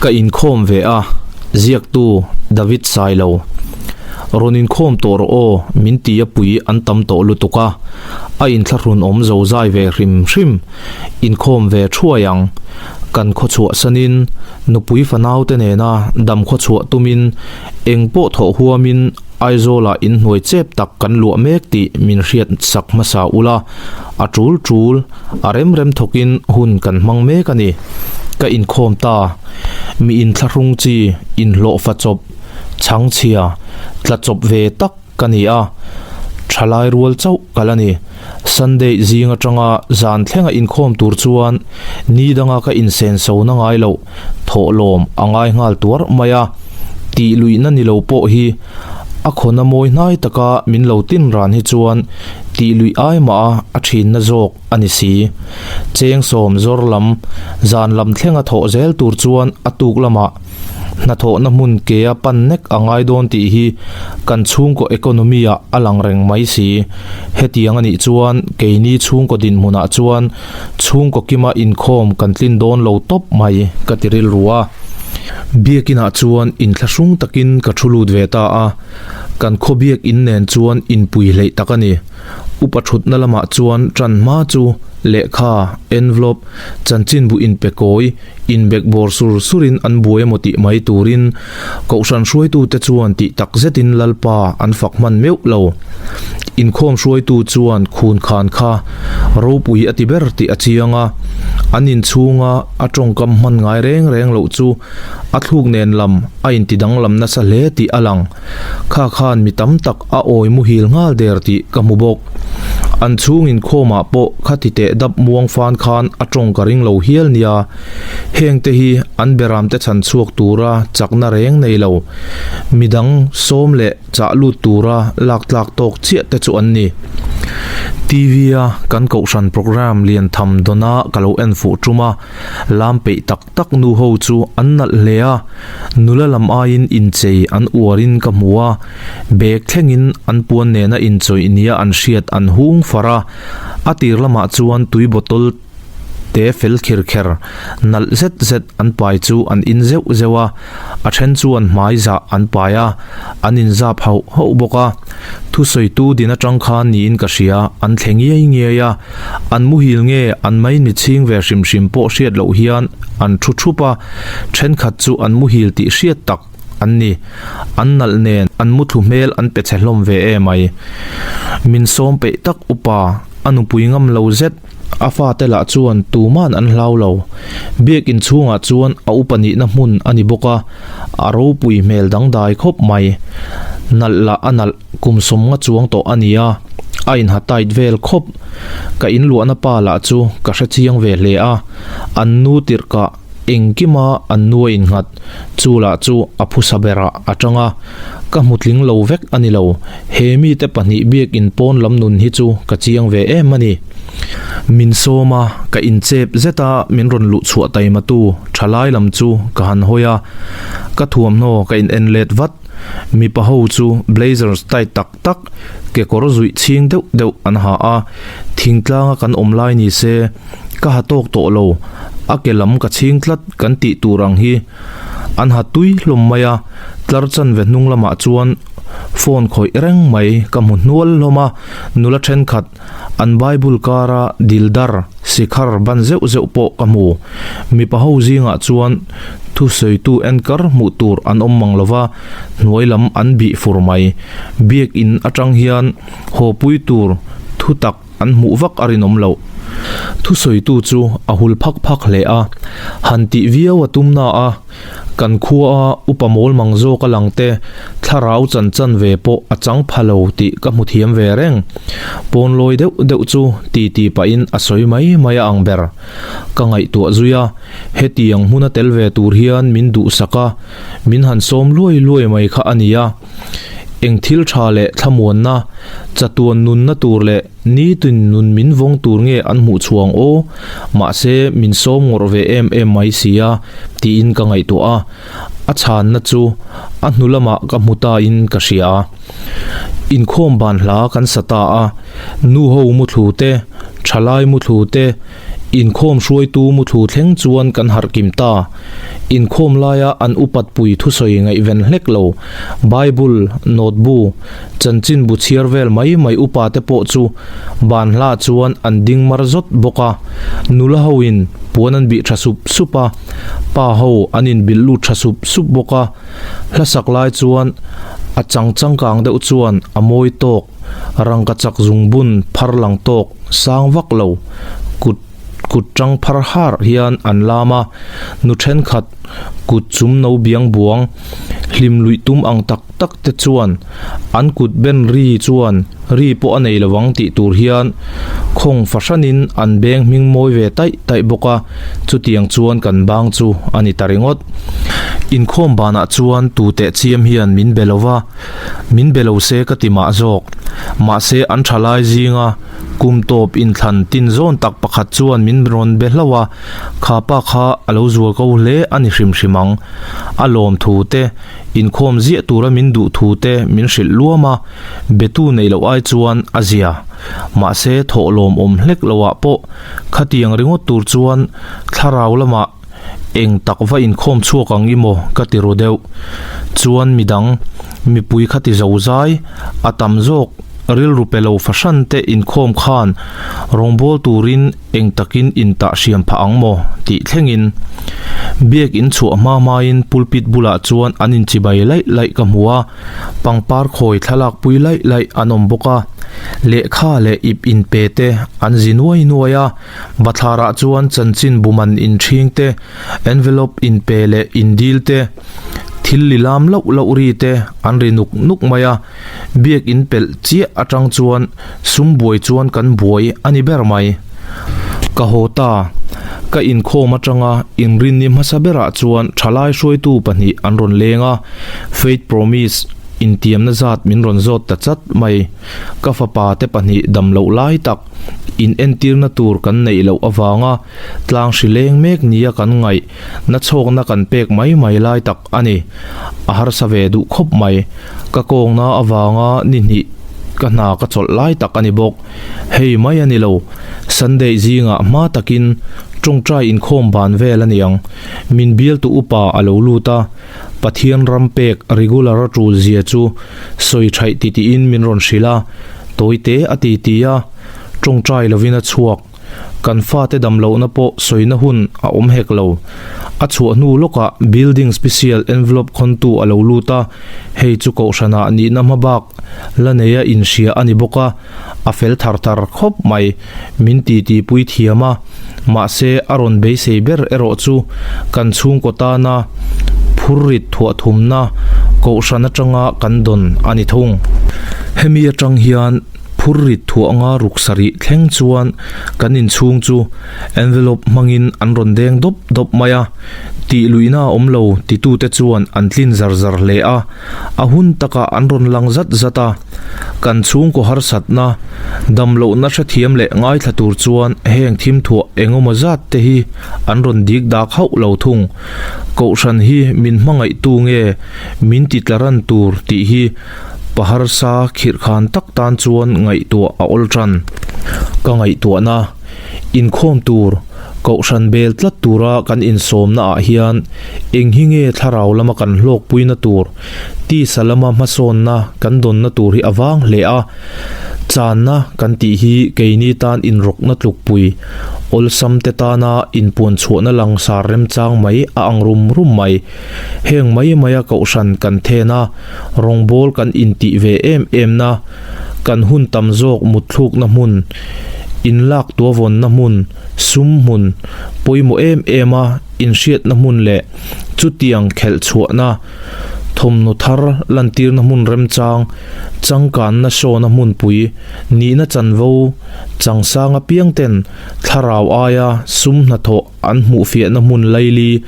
Ka inkhawm ve a, ziaktu David Sailo. Rawn inkhawm tawh rawh aw, min ti a pui an tam tawh lutuk a, a inthlahrun awm zo zai ve hrim hrim, inkhawm ve thuai ang. Kan khawchhuah sanin, nupui fanaute nena dam khawchhuah tumin eng pawh thawh huamin Aizawlah inhnuai chep tak kan luah mek tih min hriat sak hmasa ula, a tul tul, a rem rem thawkin hun kan hmang mek a ni. Ka inkhawm ta. Mi inthlahrung chi, inhlawhfa chawp, chhangchhia, tla chawp ve tak ka ni a. Thalai rual chauh ka la ni. Sunday zing atanga zan thlenga inkhawm tur chuan ni danga ka insenso na ngai loh thawhlawm a ngai nghal tuar mai a, tih luihna ni lo pawh hi a khawna mawi hnai taka min lo tin ran hi chuan tih luih ai mah a a thinna zawk a ni si. Cheng sawm zawr lam zan lam thlenga thawh zel tur chuan a tuk lamah Hnathawhna hmun kea pan nek a ngai dawn tih hi kan chhungkaw economy ah a lang reng mai si. Hetiang a nih chuan keini chhungkaw dinhmunah chuan chhungkaw kima inkhawm kan tlin dawn lo tawp mai ka ti rilru a. Biakinah chuan inthlahrung takin ka thu lut ve ta a, kan khaw biakin nen chuan inpui hleih tak a ni. Upa thutna lamah chuan tan hma chu lehkha, envelope, chanchinbu inpe kawi, Inbekbawr sur surin an buai emaw tih mai turin Kohhran hruaitute chuan tih tak zetin Lalpa an fak hman meuh lo. Inkhawm hruaitu chuan khun khan kha ropui a ti ber tih a chiang a, an inchhunga a tawngkam hman ngai reng reng loh chu a thluk nen lam a inti danglam nasa hle tih a lang. Kha khan mi tam tak a awi muhil nghal der tih ka hmu bawk. An chhung inkhawmah pawh khati teh dap muang fan khan a tawng ka ring lo hial nia. Heng te hi an beram te chhan chhuak tura chakna reng nei lo. Midang sawm leh chah lut tura lak tlak tawk chiah te chu an ni. TV a kan kohhran programme lian tham dawna ka lo en fuh tum a, lam peih tak tak nu ho chu an nalh hle a, nula lam aiin inchei an uarin ka hmu a, bag thlengin an puan nena inchawih nia an hriat an hung far a, a tir lamah chuan tui bottle te fel khir kher nalh zet zet an pai chu an in zeuh zeuh a, a then chuan hmai zah an pai a, an inzap hauh hauh bawk a, thusawitu din atang khan niin ka hria an thle ngiai ngiai a. An muhil nge an mai ni chhing ve hrim hrim pawh hriat loh hian an thu thup a, thenkhat chu an muhil tih hriat tak an ni. An nalh nen an muthlu hmel an pe chhe hlawm ve em mai. Min sawm peih tak upa, a nupui ngam lo zet, a fate lah chuan tuman an hlau lo. Biakin chhungah chuan a upa nihna hmun a ni bawk a, a ropui hmel dangdai khawp mai. Nalh lah a nalh. Kum sawmnga chuang tawh a ni a, a inha tight vel khawp. Ka inluahna pa lah chu ka hre chiang ve hle a, an nu tirhkah engkima an nu a innghat, chu lah chu a phusa berah a tang a, ka hmu tling lo vek a ni lo. He mite pahnih biakin pawn lam nun hi chu ka chiang ve em a ni. Min sawm a, ka inchep zet a, min rawn luh chhuah taimatu thalai lam chu ka han hawi a, ka thuamhnaw ka in en let vat. Mipa ho chu blazers tight tak tak, kekawr zuih chhing deuh deuh an ha a, thingtlanga kan awm lai ni se ka ha tawk tawh lo, a ke lam ka chhing tlat kan tih tur ang hi an ha tui hlawm mai a, tlar chanve hnung lamah chuan phone khawih reng mai ka hmu hnual hlawm a, nula thenkhat an bible kara dildar sikhar ban zeuh zeuh pawh ka hmu, mipa ho zingah chuan Thusawitu enkar hmuh tur an awm mang lova, hnuai lam an bih fur mai. Biakin atang hian hawpui tur thu tak an hmuh vak a rinawm loh. Thusawitu chu a hul phak phak hle a, han tih viau a tum na a, kan khua a upa mawl mang zawk a lang te thlarau chan chan ve pawh a chang pha lo tih ka hmu thiam ve reng. Pawnlawi deuh deuh chu ti ti pahin a sawi mai mai a ang ber. Ka ngaihtuah zui a, hetiang hmuna tel ve tur hian min duhsak a, min han sawm luai luai mai kha a ni a. Eng thil tha leh thlamuanna, chatuan nunna tur leh nitin nun min vawng tur nge an hmuh chhuang aw? Mahse, min sawm ngawrh ve em em mai si a, tiin ka ngaihtuah a. A chhanna chu a hnu lamah ka hmu ta in ka hria. Inkhawm ban hla kan sa ta a, nu ho muthlu te, thalai muthlu te, Inkhawm hruaitu muthlu thleng chuan kan harh kim ta. Inkhawm laia an upat pui thusawi ngaihven hlek lo, Bible, note bu, chanchin bu chhiar vel mai mai upa te pawh chu ban hla chuan an ding mar zawt bawk a. Nula hoin puan an bih tha sup sup a, pa ho an inbilh lut tha sup sup bawk a. Hlasak lai chuan a chang changkang deuh chuan a mawi tawk, rangkachak zungbun phar lang tawk sang vak lo, kut kut tang phar har hian an lam a, nu thenkhat kut chum no biang buang hlim luih tum ang tak tak te chuan an kut ben ri chuan ri pawh a nei lo ang tih tur hian khawng fahranin an beng hming mawi ve taih taih bawk a, chutiang chuan kan bang chu a ni ta ringawt. Inkhawm banah chuan tu teh chiam hian min be lo va, min be lo se ka ti mah zawk. Mahse an thalai zinga kum tawp inthlan tin zawn tak pakhat chuan min rawn be hlauh a, kha pa kha a lo zual ko hle a ni hrim hrim ang. A lawm thu te, inkhawm ziah tura min duh thu te min hrilh luam a, Betu neih loh ai chuan a zia. Mahse thawh lawmawm hlek loah pawh khatiang ringawt tur chuan thlarau lamah eng tak va inkhawm chhuak ang i maw ka ti ru deuh. Chuan midang, mipui khati zo zai, a tam zawk rilru pe lo fahran te inkhawm khan rawngbâwl turin eng takin intah hriam phah ang maw tih thlengin biak in chhuah hma hmain pulpit bulah chuan an inchibai laih laih ka hmu a. Pangpar khawi thlalak pui laih laih an awm bawk a, lehkha leh ip inpe te an zi nuai nuai a, bathlarah chuan chanchin bu man inchhing te, envelope inpe leh indil te, thil li lam loh loh ri te an ri nuk nuk mai a, biakin pelh chiah atang chuan sum buai chuan kan buai a ni ber mai. Ka haw ta. Ka inkhawm atanga inrinni hmasa berah chuan thalai hruaitu pahnih an rawn leng a. Faith Promise intiamna zat min rawn zawt ta chat mai. Ka fapa te pahnih dam loh lai tak in entirna tur kan neih loh avanga tlang hri leng mek nia kan ngaih na chhawkna kan pek mai mai lai tak a ni. A harsa ve duh khawp mai. Ka kawngna avanga ni hnih ka hna ka chawlh lai tak a ni bawk. Hei mai a ni lo. Sunday zingah hma takin tawngtai inkhawm ban vel a niang. Min bialtu upa a lo lut a. Pathian ram pek regular a tul zia chu sawi thaih ti tiin min rawn hrilh a, tawi te a ti ti a, tawngtai lovin a chhuak. Kan fate dam lohna pawh sawina hun a awm hek lo. A chhuah hnu lawkah building special envelope khawntu a lo lut a, hei chu kohhranah nihna hma bak la neia inhria a ni bawk a, a fel thar thar khawp mai. Min ti ti pui thiam a, mahse a rawn beisei ber erawh chu kan chhungkaw tana phurrit thuah thumna kohhran atanga kan dawn a ni thung. Hemi atang hian phurrit thuah nga ruk sarih thleng chuan kan inchhung chu envelope hmangin an rawn deng dawp dawp mai a, tih luihna a awm lo titute chuan an tlin zar zar hle a. A hun takah an rawn lang zat zat a, kan chhungkaw harsatna, damlohna hrethiam leh ngaithla tur chuan heng thimthuah engemaw zat te hi an rawn dik dak hauh lo thung. Kohhran hi min hmangaihtu nge min titlaran tur tih hi pa harsa khirhkhan tak tan chuan ngaihtuah a awl tan. Ka ngaihtuahna inkhawm tur Kohhran bel tlat tura kan insawmna ah hian eng hi nge thlarau lama kan hlawkpuina tur, tisa lama hmasawnna kan dawnna tur hi a vang hle a. Channa kan tih hi keini tan inrawkna tlukpui, awlsam te tana inpuan chhuahna langsar remchang mai a ang rum rum mai. Heng mai maia kohhran kan then a, rawngbawl kan intih ve em em na, kan hun tam zawk mutthlukna hmun, inlak tuavawnna hmun, sum hmun pawimawh em em a inhriatna hmun leh chutiang khelh chhuahna thawmhnaw thar lantirna hmun remchang changkanna shawna hmunpui nihna chanvo changsang apiang ten thlarau aia sum hnathawh an hmuhfiahna hmun laili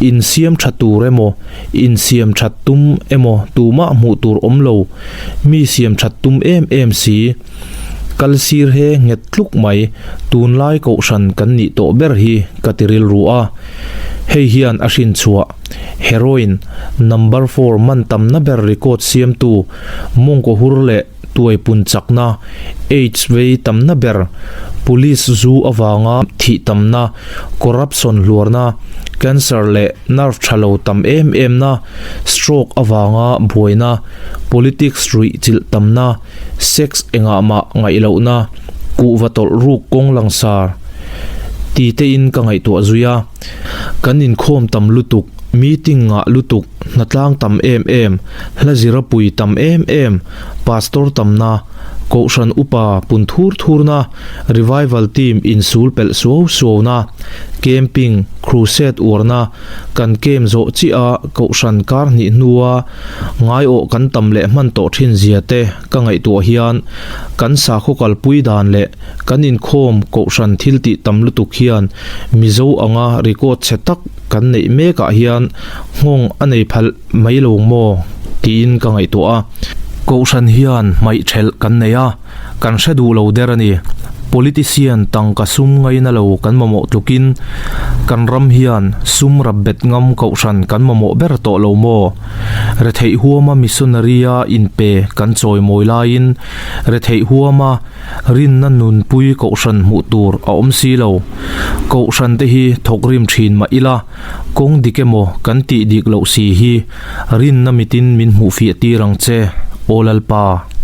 insiam tha tur emaw insiam that tum emaw tumah hmuh tur awm lo mi siam that tum em em si. Kal sir he nghet tluk mai, tunlai kohhran kan nih tawh ber hi ka ti rilru a. Hei hian a hrin chhuah, heroin, number four man tamna ber record siamtu mawngkaw hur leh Tuai pun chakna, Aids vei tamna ber, Police zu avanga thih tamna, Corruption hluarna, Cancer leh nerve tha lo tam em emna, Stroke avanga buaina, Politics ruih chilh tamna, Sex engah mah ngaih lohna, Kuhva tawlh ruk kawng langsar ti tein ka ngaihtuah zui a. Kan inkhawm tam lutuk, meeting ngah lutuk, hnatlang tam em em, hla zira pui tam em em, Pastor tamna, Kohhran upa pun thur thurna, Revival team insul pelh suau suauna, Camping, Crusade uarna, kan camp zawh chiah a Kohhran kar hnih hnua ngaiawh kan tam leh hman tawh thin zia te ka ngaihtuah hian kan sakhaw kalpui dan leh kan inkhawm Kohhran thil tih tam lutuk hian Mizo anga record chhe tak kan neih mekah hian nghawng a nei phalh mai lo maw tiin ka ngaihtuah a. Kohhran hian hmaih thelh kan nei a, kan hre duh lo der a ni. Politician tangka sum ngaina lo kan mamawh tlukin kan ram hian sum rap bet ngam kohhran kan mamawh ber tawh lo maw? Retheih huama missionary-a inpe kan chawimawi laiin retheih huama Rinna nunpui kohhran hmuh tur a awm si lo. Kohhran te hi thawk rim thin mah ila, kawng dik emaw kan tih dik loh si hi rinna mitin min hmuh fiah tir ang che, Aw Lalpa.